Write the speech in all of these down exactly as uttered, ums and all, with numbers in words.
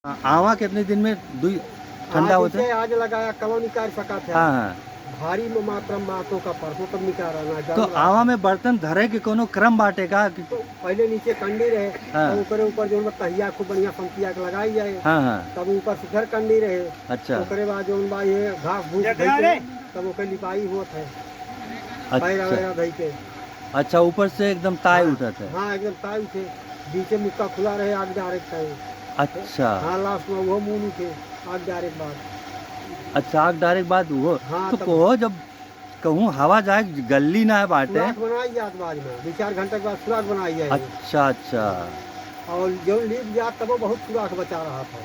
हाँ, आवा कितने दिन में दुई ठंडा आज होता है? इसे आज लगाया, कलो निकाल सका था। हाँ, हाँ। भारी में मात्रा में बातों का परसों तब निकाल रहा ना, तो जान रहा। आवा में बर्तन धरे के कोनो क्रम बाटे का कि तो पहले नीचे कंडी रहे, हाँ। तब ओकरे ऊपर जौन बा तहिया खूब बढ़िया फंकिया के लगाई जाए। हाँ, हाँ। तब ऊपर सुधर कंडी रहे। अच्छा। ओकरे बाद जौन बा ये घास फूस जकरा धई के, रे। तब ओकर लिपाई होत है। अच्छा। पैरा वैरा धई के। अच्छा, ऊपर से एकदम ताई हाँ। उठत है। हाँ, एकदम ताई उठे। बीचे मुक्का खुला रहे, आग डायरेक्ट है। अच्छा। हाँ, लास्ट में वो मुंह उठे, आग डायरेक्ट बाद। अच्छा, आग डायरेक्ट बाद वो। हाँ, तो तब कहो जब कहूँ हवा जाए, गल्ली ना है बाटे। सुराख बनाई जात बाद में, दो चार घंटे के बाद सुराख बनाई जाए। अच्छा, अच्छा। और जो लीप जात तब वो बहुत सुराख बचा रहा था।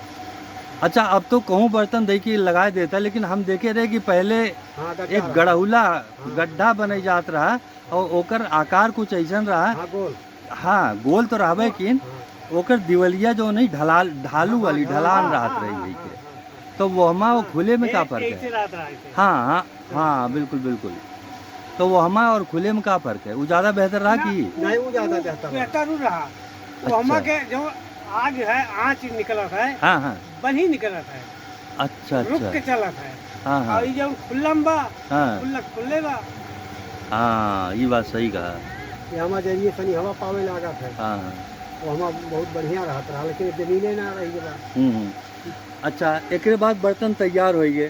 अच्छा, अब तो कहूँ बर्तन दे के लगाए देता, लेकिन हम देखे रहे कि पहले हाँ, गड्ढा एक रहा। गड़हुला हाँ। गड्ढा बने जात रहा और ओकर आकार कुछ ऐसन रहा। हाँ, गोल। हाँ, गोल तो रहबे किन, हाँ। ओकर दिवलिया जो नहीं ढलाल, ढालू हाँ, वाली हाँ, ढलान हाँ, रहत हाँ, रही हाँ, है हाँ, के। हाँ। तो वो हमा वो हाँ। खुले में का ए-, फर्क है? ऐसे रहत रहा ऐसे। हाँ, हाँ, हाँ, बिल्कुल, बिल्कुल। तो वो हमा और खुले में का फर्क है? वो ज्यादा बेहतर रहा ना, कि? नहीं, वो ज्यादा बेहतर रहा। बेहतर उ रहा। वो अच्छा। हमा के जो आग है, आँच निकलत है, हाँ, हाँ। बनी निकलत है। अच्छा, रुक अच्छा। के चलत है। हाँ, हाँ। और ये जो खुल्ला में बा, हाँ। खुल्ला, खुल्ले बा। हाँ, ये बात सही कहा। ये हमा जरिए सनी हवा पावे लागत है। हाँ, हाँ। वो हमा बहुत बढ़िया रहत रहा, लेकिन जमीने ना रही बा। हम्म, हम्म। अच्छा, एकरे बाद बर्तन तैयार होइगे,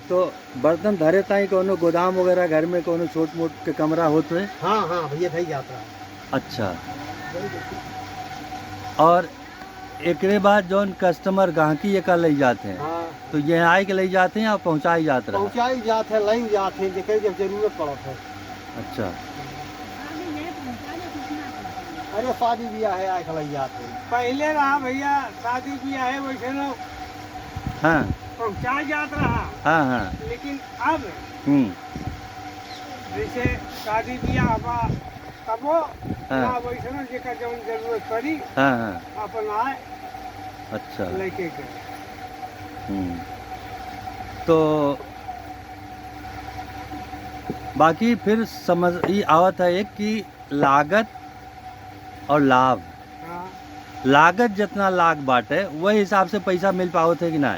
तो बर्तन धरे ताई कोनो गोदाम वगैरह घर में कोनो छोट मोट के कमरा होत है? हाँ, हाँ, भैया, धई जात रहा। अच्छा। और एकरे बाद जौन customer, गाहकी एका लई जात हैं, हाँ। तो ये आए के लई जात हैं या पहुँचाई जात रहा? पहुँचाई जात है, लई जात है, जेकर जब जरूरत पड़त है। अच्छा। अरे, शादी ब्याह है, आए के लई जात है। पहले रहा भैया, शादी ब्याह है, वैसे लोग हाँ। पहुँचाई जात रहा। हाँ, हाँ। लेकिन अब हम्म। जैसे शादी ब्याह बा, तबो हाँ। ना वैसनो जेकर जौन जरूरत पड़ी, हाँ, हाँ। अपन आए अच्छा। लेके गए। हम्म। तो बाकी फिर समझ ई आवत है एक कि लागत और लाभ। हाँ। लागत जितना लाग बाटे, वही हिसाब से पैसा मिल पावत है कि ना?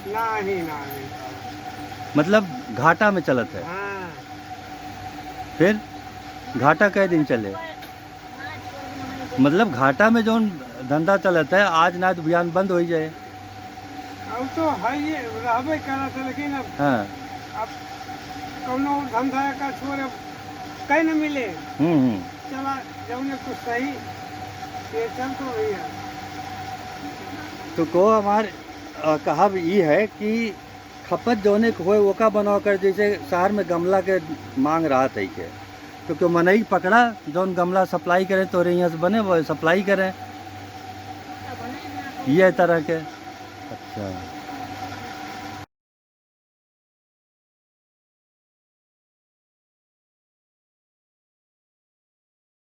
नाही, ना मिल पावत। मतलब घाटा में चलत है। हाँ। फिर घाटा कै दिन चले? मतलब घाटा में जौन धंधा चलत है, आज ना तो बिहान बंद होइ जाए। अब तो है ये, रहबे करत है, लेकिन अब, हाँ। अब कौनो धंधा का छोर अब कहीं न मिले। हम्म, हम्म। चला, जौने कुछ सही, ये चल तो रही है। तो को हमार, अ, कहब ई है कि खपत जौने के होए, ओका बनाओ कर, जैसे शहर में गमला के मांग रहत है के, तो क्यों मनई पकड़ा, जौन गमला supply करे, तोरे यहाँ से बने, वो supply करे, ये तरह के। अच्छा।